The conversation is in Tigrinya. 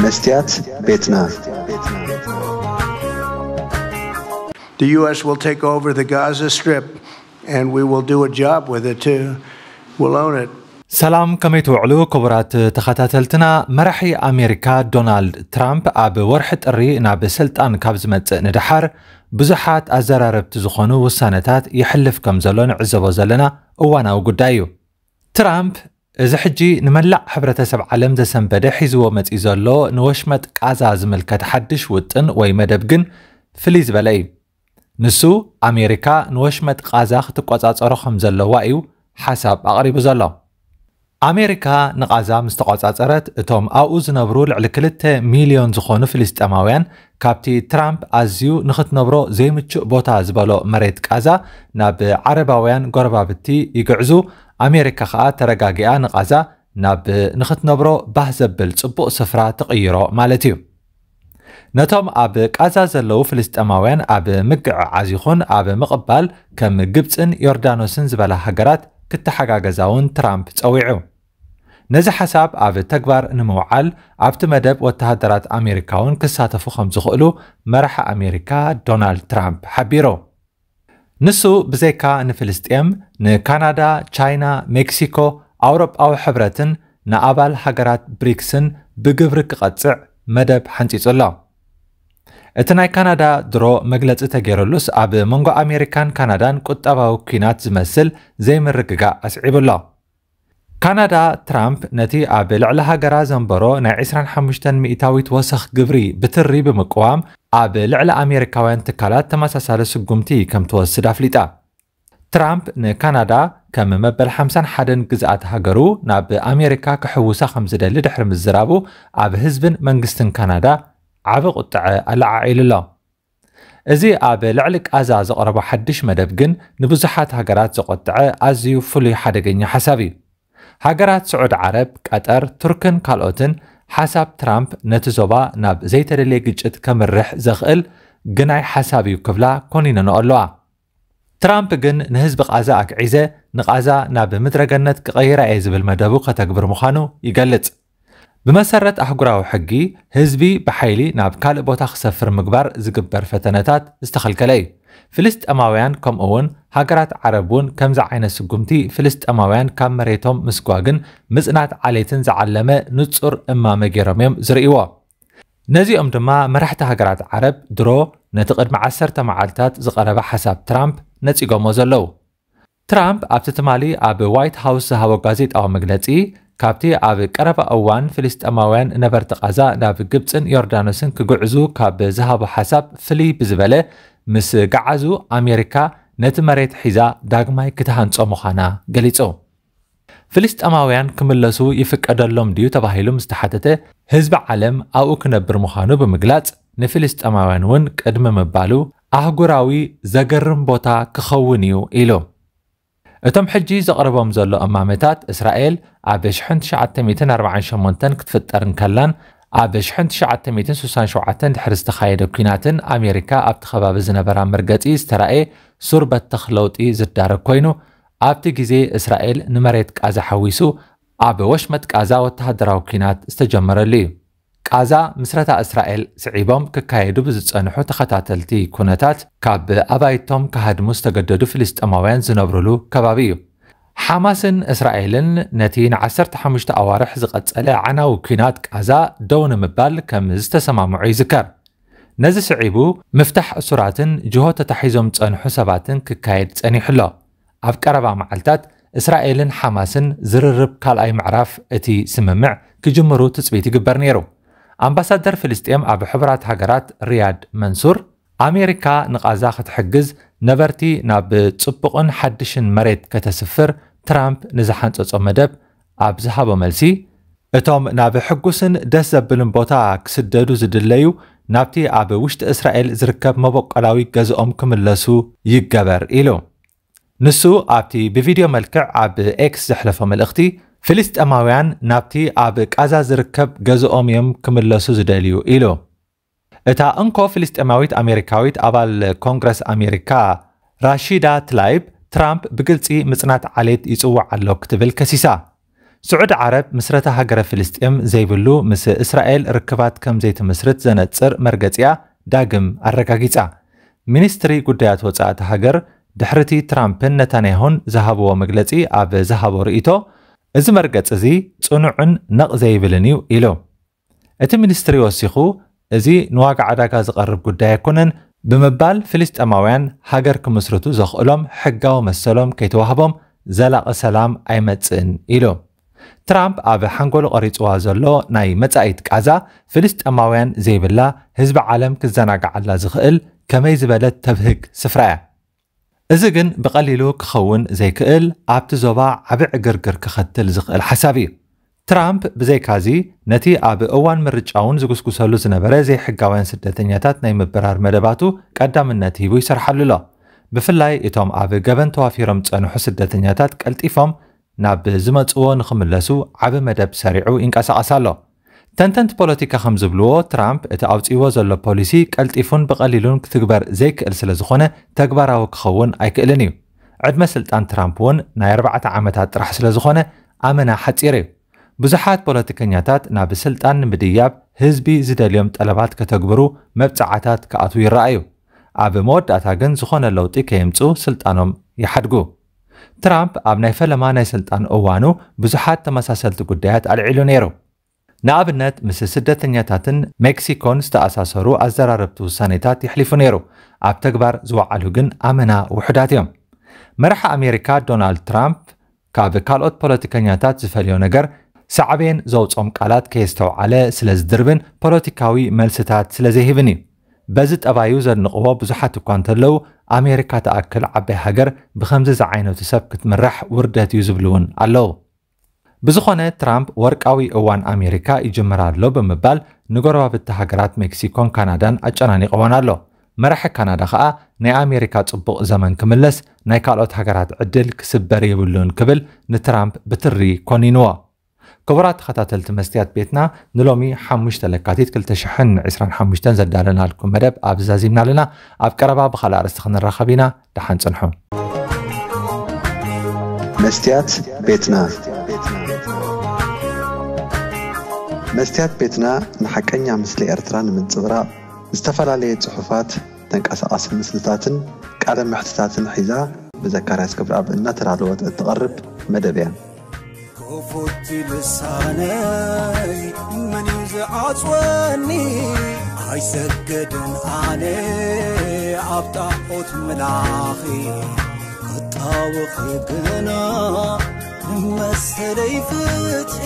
መስትያት ቤትና። The U S will take over the Gaza Strip, and we will do a job with it too. We'll own it. ሰላም፣ ከመይ ትውዕሉ ክቡራት ተኸታተልትና? መራሒ ኣሜሪካ ዶናልድ ትራምፕ ኣብ ወርሒ ጥሪ ናብ ስልጣን ካብ ዝመጽእ ንደሓር ብዙሓት ኣዘራረብቲ ዝኾኑ ውሳነታት ይሕልፍ ከም ዘሎ ንዕዘቦ ዘለና እዋናዊ ጉዳይ እዩ። ትራምፕ እዚ ሕጂ ንመላእ ሕብረተሰብ ዓለም ዘሰንበደ ሒዝዎ መጺኡ ዘሎ ንወሽመጥ ቃዛ ዝምልከት ሓድሽ ውጥን ወይ መደብ ግን ፍልይ ዝበለ እዩ። ንሱ ኣሜሪካ ንወሽመጥ ቃዛ ክትቆጻጸሮ ከም ዘለዋ እዩ ሓሳብ ኣቕሪቡ ዘሎ። ኣሜሪካ ንቓዛ ምስ ተቆጻጸረት እቶም ኣብኡ ዝነብሩ ልዕሊ ክልተ ሚልዮን ዝኾኑ ፍልስጤማውያን ካብቲ ትራምፕ ኣዝዩ ንኽትነብሮ ዘይምቹእ ቦታ ዝበሎ መሬት ቃዛ ናብ ዓረባውያን ጎረባብቲ ይግዕዙ። ኣሜሪካ ከኣ ተረጋጊኣ ንቓዛ ናብ ንኽትነብሮ ባህ ዘብል ጽቡቕ ስፍራ ትቕይሮ ማለት እዩ። ነቶም ኣብ ቃዛ ዘለዉ ፍልስጤማውያን ኣብ ምግዕዓዝ ይኹን ኣብ ምቕባል ከም ግብጽን ዮርዳኖስን ዝበላ ሃገራት ክትሓጋገዛ እውን ትራምፕ ጸዊዑ። ነዚ ሓሳብ ኣብ ተግባር ንምውዓል ኣብቲ መደብ ወተሃደራት ኣሜሪካ እውን ክሳተፉ ከም ዝኽእሉ መራሒ ኣሜሪካ ዶናልድ ትራምፕ ሓቢሩ። ንሱ ብዘይካ ንፍልስጤም፣ ንካናዳ፣ ቻይና፣ ሜክሲኮ፣ ኣውሮጳዊ ሕብረትን ንኣባል ሃገራት ብሪክስን ብግብሪ ክቐጽዕ መደብ ሓንጺጹ ኣሎ። እቲ ናይ ካናዳ ድሮ መግለጺ ተገይሩሉስ ኣብ መንጎ ኣሜሪካን ካናዳን ቁጠባዊ ኲናት ዝመስል ዘይምርግጋእ ኣስዒቡ ኣሎ። ካናዳ ትራምፕ ነቲ ኣብ ልዕሊ ሃገራ ዘንበሮ ናይ ዕስራን ሓሙሽተን ሚእታዊት ወሰኽ ግብሪ ብትሪ ብምቅዋም ኣብ ልዕሊ ኣሜሪካውያን ትካላት ተመሳሳሊ ስጉምቲ ከም ትወስድ ኣፍሊጣ። ትራምፕ ንካናዳ ከም መበል ሓምሳን ሓደን ግዝኣት ሃገሩ ናብ ኣሜሪካ ክሕውሳ ከም ዝደሊ ድሕሪ ምዝራቡ ኣብ ህዝብን መንግስትን ካናዳ ዓቢ ቁጥዐ ኣለዓዒሉ ኣሎ። እዚ ኣብ ልዕሊ ቃዛ ዘቕረቦ ሓድሽ መደብ ግን ንብዙሓት ሃገራት ዘቖጥዐ ኣዝዩ ፍሉይ ሓደገኛ ሓሳብ እዩ። ሃገራት ስዑድ ዓረብ፣ ቀጠር፣ ቱርክን ካልኦትን ሓሳብ ትራምፕ ነቲ ዞባ ናብ ዘይተደልየ ግጭት ከምርሕ ዘኽእል ግናይ ሓሳብ እዩ ክብላ ኮኒነንኦ ኣለዋ። ትራምፕ ግን ንህዝቢ ቃዛ ኣግዒዘ ንቃዛ ናብ ምድረገነት ክቐይራ እየ ዝብል መደቡ ከተግብር ምዃኑ ይገልጽ። ብመሰረት ኣህጉራዊ ሕጊ ህዝቢ ብሓይሊ ናብ ካልእ ቦታ ክሰፍር ምግባር ዝግበር ፈተነታት ዝተኸልከለ እዩ። ፍልስጤማውያን ከምኡ እውን ሃገራት ዓረብ እውን ከምዚ ዓይነት ስጉምቲ ፍልስጤማውያን ካብ መሬቶም ምስጓግን ምጽናት ዓሌትን ዝዓለመ ንጹር እማመ ገይሮም እዮም ዝርእይዎ። ነዚኦም ድማ መራሕቲ ሃገራት ዓረብ ድሮ ነቲ ቅድሚ ዓሰርተ መዓልታት ዝቐረበ ሓሳብ ትራምፕ ነጺጎሞ ዘለዉ። ትራምፕ ኣብቲ ትማሊ ኣብ ዋይት ሃውስ ዝሃቦ ጋዜጣዊ መግለጺ ካብቲ ኣብ ቀረባ እዋን ፍልስጤማውያን ነበርቲ ቃዛ ናብ ግብጽን ዮርዳኖስን ክግዕዙ ካብ ዝሃቦ ሓሳብ ፍልይ ብዝበለ ምስ ገዓዙ ኣሜሪካ ነቲ መሬት ሒዛ ዳግማይ ክትሃንጾ ምዃና ገሊጹ። ፍልስጤማውያን ክምለሱ ይፍቀደሎም ድዩ ተባሂሉ ምስ ተሓተተ ህዝቢ ዓለም ኣብኡ ክነብር ምዃኑ ብምግላጽ ንፍልስጤማውያን እውን ቅድሚ ምባሉ ኣህጉራዊ ዘገርም ቦታ ክኸውን እዩ ኢሉ። እቶም ሕጂ ዘቕርቦም ዘሎ እማመታት እስራኤል ኣብ ሽሕን ትሽዓተ ሚእትን ኣርባዓን ሸሞንተን ክትፍጠር እንከላን ኣብ ሽሕን ትሽዓተ ሚእትን ስሳን ሸውዓተን ድሕሪ ዝተኻየደ ኲናትን ኣሜሪካ ኣብቲ ከባቢ ዝነበራ መርገጺ ዝተራእየ ሱር በተኽ ለውጢ ዝዳረግ ኮይኑ ኣብቲ ግዜ እስራኤል ንመሬት ቃዛ ሓዊሱ ኣብ ወሽመጥ ቃዛ ወተሃደራዊ ኲናት ዝተጀመረሉ እዩ። ቃዛ ምስረታ እስራኤል ስዒቦም ክካየዱ ብዝጸንሑ ተኸታተልቲ ኩነታት ካብ ኣባይቶም ክሃድሙ ዝተገደዱ ፍልስጤማውያን ዝነብሩሉ ከባቢ እዩ። ሓማስን እስራኤልን ነቲ ንዓሰርተ ሓሙሽተ ኣዋርሕ ዝቐጸለ ዓናዊ ኲናት ቃዛ ደው ንምባል ከም ዝተሰማምዑ ይዝከር። ነዚ ስዒቡ ምፍታሕ እሱራትን ጅሆ ተታሒዞም ዝጸንሑ ሰባትን ክካየድ ጸኒሑ ኣሎ። ኣብ ቀረባ መዓልታት እስራኤልን ሓማስን ዝርርብ ካልኣይ ምዕራፍ እቲ ስምምዕ ክጅምሩ ትጽቢት ይግበር ነይሩ። ኣምባሳደር ፍልስጤም ኣብ ሕቡራት ሃገራት ሪያድ መንሱር ኣሜሪካ ንቓዛ ክትሕግዝ ነበርቲ ናብ ጽቡቕን ሓድሽን መሬት ከተስፍር ትራምፕ ንዝሓንጸጾ መደብ ኣብ ዝሃቦ መልሲ እቶም ናብ ሕጉስን ደስ ዘብልን ቦታ ክስደዱ ዝድለዩ ናብቲ ኣብ ውሽጢ እስራኤል ዝርከብ መበቆላዊ ገዝኦም ክምለሱ ይገበር ኢሉ። ንሱ ኣብቲ ብቪድዮ መልክዕ ኣብ ኤክስ ዘሕለፎ መልእኽቲ ፍልስጤማውያን ናብቲ ኣብ ቃዛ ዝርከብ ገዝኦም እዮም ክምለሱ ዝደልዩ ኢሉ። እታ እንኮ ፍልስጤማዊት ኣሜሪካዊት ኣባል ኮንግረስ ኣሜሪካ ራሺዳ ትላይብ ትራምፕ ብግልጺ ምጽናት ዓሌት ይጽውዕ ኣሎ ክትብል ከሲሳ። ስዑዲ ዓረብ ምስረታ ሃገረ ፍልስጤም ዘይብሉ ምስ እስራኤል ርክባት ከም ዘይትምስርት ዘነጽር መርገጺኣ ዳግም ኣረጋጊጻ። ሚኒስትሪ ጉዳያት ወጻእቲ ሃገር ድሕሪቲ ትራምፕን ነታንያሁን ዝሃብዎ መግለጺ ኣብ ዝሃቦ ርእይቶ፣ እዚ መርገጺ እዚ ጽኑዕን ነቕ ዘይብልን እዩ ኢሉ። እቲ ሚኒስትሪ ወሲኹ፣ እዚ ንዋጋ ዕዳጋ ዝቐርብ ጉዳይ ኣይኮነን ብምባል፣ ፍልስጤማውያን ሃገር ክምስርቱ ዘኽእሎም ሕጋዊ መሰሎም ከይተዋህቦም ዘላቒ ሰላም ኣይመጽእን ኢሉ። ትራምፕ ኣብ ሓንጎሉ ቐሪጽዋ ዘሎ ናይ መጻኢት ቃዛ፣ ፍልስጤማውያን ዘይብላ፣ ህዝቢ ዓለም ክዘናግዓላ ዝኽእል ከመይ ዝበለት ተብህግ ስፍራ እያ። እዚ ግን ብቐሊሉ ክኸውን ዘይክእል፣ ኣብቲ ዞባ ዓቢ ዕግርግር ከኸትል ዝኽእል ሓሳብ እዩ። ትራምፕ ብዘይካዚ፣ ነቲ ኣብ እዋን ምርጫ እውን ዝጉስጉሰሉ ዝነበረ ዘይሕጋውያን ስደተኛታት ናይ ምብራር መደባቱ ቀዳምነት ሂቡ ይሰርሓሉ ኣሎ። ብፍላይ እቶም ኣብ ገበን ተዋፊሮም ዝጸንሑ ስደተኛታት ቀልጢፎም ናብ ዝመጽዎ ንኽምለሱ ዓቢ መደብ ሰሪዑ ይንቀሳቐስ ኣሎ። ተንተንቲ ፖለቲካ ከም ዝብልዎ፣ ትራምፕ እቲ ኣውጺእዎ ዘሎ ፖሊሲ ቀልጢፉን ብቐሊሉን ክትግበር ዘይክእል ስለ ዝኾነ፣ ተግባራዊ ክኸውን ኣይክእልን እዩ። ዕድመ ስልጣን ትራምፕ እውን ናይ ኣርባዕተ ዓመታት ጥራሕ ስለ ዝኾነ፣ ኣመና ሓጺር እዩ። ብዙሓት ፖለቲከኛታት ናብ ስልጣን ንምድያብ ህዝቢ ዝደልዮም ጠለባት ከተግብሩ፣ መብጽዓታት ክኣትዉ ይረኣዩ። ኣብ መወዳእታ ግን ዝኾነ ለውጢ ከየምጽኡ ስልጣኖም ይሓድጉ። ትራምፕ ኣብ ናይ ፈለማ ናይ ስልጣን እዋኑ ብዙሓት ተመሳሰልቲ ጉዳያት ኣልዒሉ ነይሩ። ንኣብነት፣ ምስ ስደተኛታትን ሜክሲኮን ዝተኣሳሰሩ ኣዘራረብቲ ውሳኔታት የሕሊፉ ነይሩ። ኣብ ተግባር ዝወዓሉ ግን ኣመና ውሑዳት እዮም። መራሒ ኣሜሪካ ዶናልድ ትራምፕ ካብ ካልኦት ፖለቲከኛታት ዝፈልዮ ነገር፣ ሳዕቤን ዘውጾም ቃላት ከየስተውዓለ ስለ ዝድርብን ፖለቲካዊ መልስታት ስለ ዘይህብን እዩ። በዚ ጠባዩ ዘድንቕዎ ብዙሓት እኳ እንተለዉ፣ ኣሜሪካ ትኣክል ዓባይ ሃገር ብኸምዚ ዝዓይነቱ ሰብ ክትምራሕ ውርደት እዩ ዝብሉ እውን ኣለዉ። ብዝኾነ፣ ትራምፕ ወርቃዊ እዋን ኣሜሪካ ይጅምር ኣሎ ብምባል ንጎረባብቲ ሃገራት ሜክሲኮን ካናዳን ኣጨናኒቕወን ኣሎ። መራሒ ካናዳ ኸኣ፣ ናይ ኣሜሪካ ጽቡቕ ዘመን ክምለስ፣ ናይ ካልኦት ሃገራት ዕድል ክስበር የብሉን ክብል ንትራምፕ ብትሪ ኮኒንዎ። ክቡራት ተኸታተልቲ መስትያት ቤትና፣ ንሎሚ ሓሙሽተ ለካቲት ክልተ ሽሕን ዕስራን ሓሙሽተን ዘዳለናልኩም መደብ ኣብዚ ዛዚምና ኣለና። ኣብ ቀረባ ብኻልእ ኣርእስቲ ክንራኸብ ኢና። ደሓን ጽንሑ። መስትያት ቤትና። መስትያት ቤትና ንሓቀኛ ምስሊ ኤርትራ ንምንጽብራቕ፣ ዝተፈላለየ ጽሑፋት፣ ተንቀሳቓሲ ምስልታትን ቃለ መሕትታትን ሒዛ ብዘካርያስ ክብረኣብ እናተዳለወት እትቐርብ መደብ እያ። ክፉት ልሳነይ መን እዩ ዝዓጽወኒ? ኣይሰገድን ኣነ ኣብ ጣዖት ምላኺ፣ ክጣወኺ ግና ንመሰለይ ፍትሒ።